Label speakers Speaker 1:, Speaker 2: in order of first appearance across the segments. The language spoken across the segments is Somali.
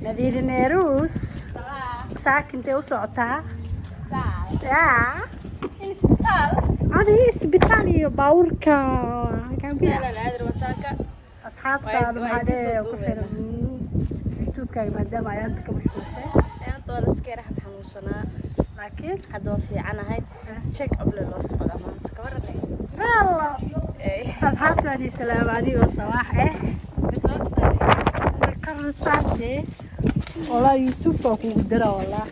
Speaker 1: Nadiiri Neerus, saakintee u socotaa? Yaa ani isbitaal iyo baabuurka. Asxaabtaada maxaa dhee ku xiran YouTube-kaaga, maadaama ayaanta ka mashquulshay? Laakiin
Speaker 2: Hadda waa fiicanahay, check up le loo socdaa maanta, ka waran?
Speaker 1: Yalla, asxaabta waan salaam, adigoo sabaax eh karsaate. Walaa YouTube baa kugu dara, walaa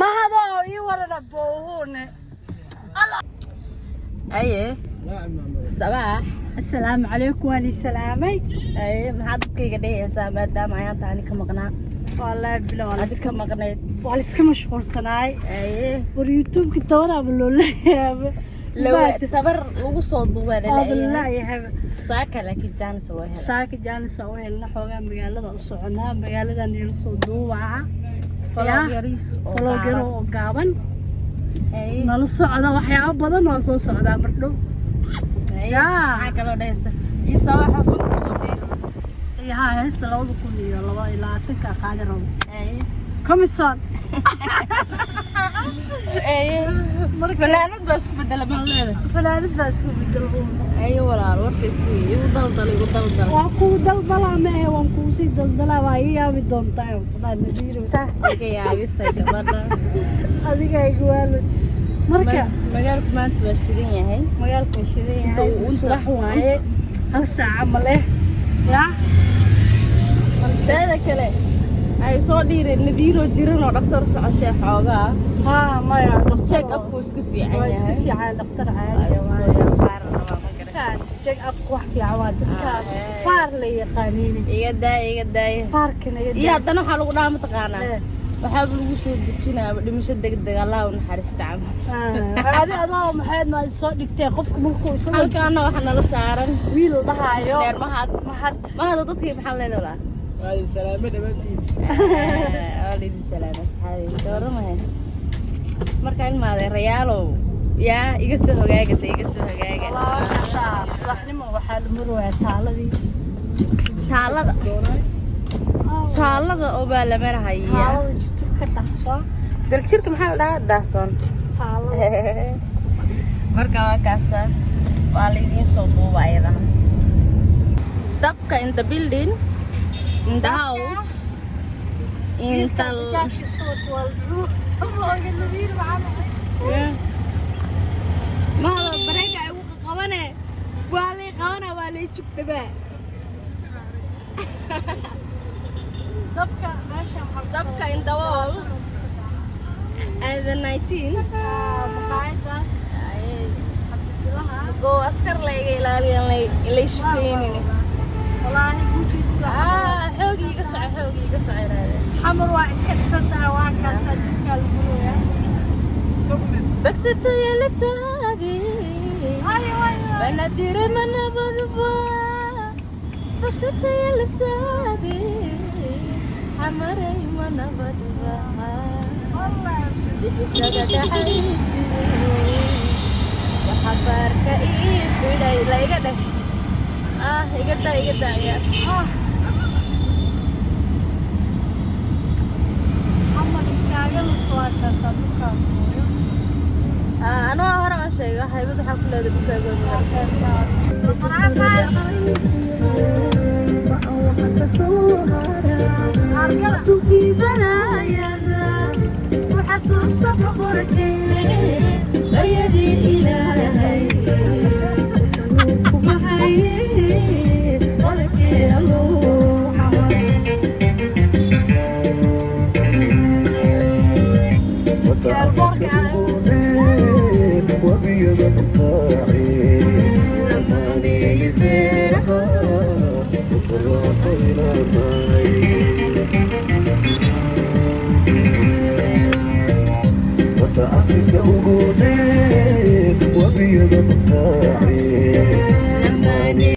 Speaker 1: mahado ii warana boohune.
Speaker 2: Aye, sabaax.
Speaker 1: Asalaamu calaykum, waan ii salaamay.
Speaker 2: Aye, maxaad dadkayga dhehaysaa maadaama ayaan taani ka maqnaa?
Speaker 1: Wallaahi bila waa
Speaker 2: adi ka maqnayd.
Speaker 1: Waa la iska mashquulsanaay.
Speaker 2: Aye.
Speaker 1: War YouTube-ka tabanaaba loo leeyahay.
Speaker 2: Lawa tabar lagu soo duubaa
Speaker 1: waaba
Speaker 2: laleeyahay.
Speaker 1: Laayahay.
Speaker 2: Saaka laakiin jaanis waa helay.
Speaker 1: Saaka jaanis u helna, xoogaa magaalada u soconaa, magaaladan ila soo duubaa.
Speaker 2: Vlog yariis oo
Speaker 1: vlog yar
Speaker 2: gaaban.
Speaker 1: Oo gaaban.
Speaker 2: Aye.
Speaker 1: Nala socda, waxyaabo badan waa soo socdaa mardhow.
Speaker 2: Aye.
Speaker 1: Yaa.
Speaker 2: Maxaa kaloo dhehaysa iyo sabaaxa fanka kusoo beeri rabto?
Speaker 1: Iyo haa, heesta 2022-ka qaadi rabo.
Speaker 2: Aye.
Speaker 1: Comison.
Speaker 2: Aye, fanaanad baa isku bedela maan leedahay?
Speaker 1: Fanaanad baa isku bedel.
Speaker 2: Aye walaal, warkaysi igu daldal, igu daldal.
Speaker 1: Waa kuu daldalaa maahe, waan kuu sii daldalaa, waa ii yaabi doontaa kudhaa Nadiiro.
Speaker 2: Iga yaabisa gabadha.
Speaker 1: Adiga igu waalo marka.
Speaker 2: Magaalku maanta waa shidan yahay.
Speaker 1: Magaalku waa shidan yahay.
Speaker 2: Inta
Speaker 1: subax waaye, hal saaca ma leh yaa.
Speaker 2: Teeda kale ay soo dhiireen Nadiiroo jiran oo dhakhtar socotee xoogaa.
Speaker 1: Haa, maya, dhakhtar.
Speaker 2: Check upku iska fiican
Speaker 1: waa iska
Speaker 2: yahay.
Speaker 1: Fiican, dhakhtar
Speaker 2: Waa
Speaker 1: caadi
Speaker 2: isu soo
Speaker 1: waaye.
Speaker 2: yar baaran rabaa, ma garan.
Speaker 1: Check up wax fiican waa dadka
Speaker 2: Ah,
Speaker 1: faar la yaqaaniin.
Speaker 2: Iga daaya, iga daaya.
Speaker 1: Faarka naga.
Speaker 2: Iyo haddana waxaa lagu dhaha, mataqaanaa,
Speaker 1: Eh.
Speaker 2: waxaaba lagu soo dejinaaba dhimasho degdeg, Allah u naxariista camal.
Speaker 1: Adi adoo maxayd ma soo dhigtee, qofka markuu isagoo
Speaker 2: Halkaana waxaa nala saaran
Speaker 1: wiil dhahaayo
Speaker 2: dheer Mahad.
Speaker 1: Mahad.
Speaker 2: Mahado, dadkii maxaa leedahay walaa?
Speaker 3: Waa salaamo dhammaantiin.
Speaker 2: Waa laydin salaama asxaabi, ka warramahay? Marka ilmaade rayaalow, yaa iga soo hogaagata, iga soo hogaaga.
Speaker 1: Subaxnimo waxaa la marwayaa taaladii.
Speaker 2: Taalada, taalada oo baa la marahaya.
Speaker 1: Taalada jidka dhaqso.
Speaker 2: Daljirka maxaa la dhahaa, Daahsoon.
Speaker 1: Taalada.
Speaker 2: Marka waa kaasa, waa laydiin soo duuba ayadana. Dabka in the building, in the house, in the
Speaker 1: Bajaajka iska wato waa la Nadiir maxaa dhahay?
Speaker 2: Mahada, bareega ay ugu qabane, waa lay qabana, waa lay jugdhabaa.
Speaker 1: Dabka meesha waxaa
Speaker 2: Dabka in the wall and the 19.
Speaker 1: Maqaayadaas cabdibilaha.
Speaker 2: Go askar la iga ilaaliyan, lay shufeynini.
Speaker 1: Walaahi gujiga.
Speaker 2: Ah, xoog iiga soco, xoog iiga soco ilaaliya.
Speaker 1: Xamar waa iska dhisan tahay, waa kaasaa jidkaa lagu royaa.
Speaker 2: Bagsataya labtaadii.
Speaker 1: Hayo hayo.
Speaker 2: Banadire ma nabadba, bagsataya labtaadii, xamaray ma nabadba.
Speaker 1: Wallaahi.
Speaker 2: Bixisada dhacaysiyo waxa baarka ii fidhay la iga dheh. Ah, iga daa, iga daa, ciyaar.
Speaker 1: Ah. Xamar iskaaga nus, waa kaasaa dhulkaa lagu royo.
Speaker 2: Ah, anoo hore aan sheegay haybad waxaa ku leedahay dhulkaaga.
Speaker 1: Waa kaasaa. Argada.
Speaker 2: Xasuusta boqorkee baryadii Ilaahay kubaxaye qolkee aluu.
Speaker 4: Wada Afrika ugu dheer webiyada qutaaci lamaaniyey beeraha barwaaqoynamay. Wada Afrika ugu dheer webiyada qutaaci.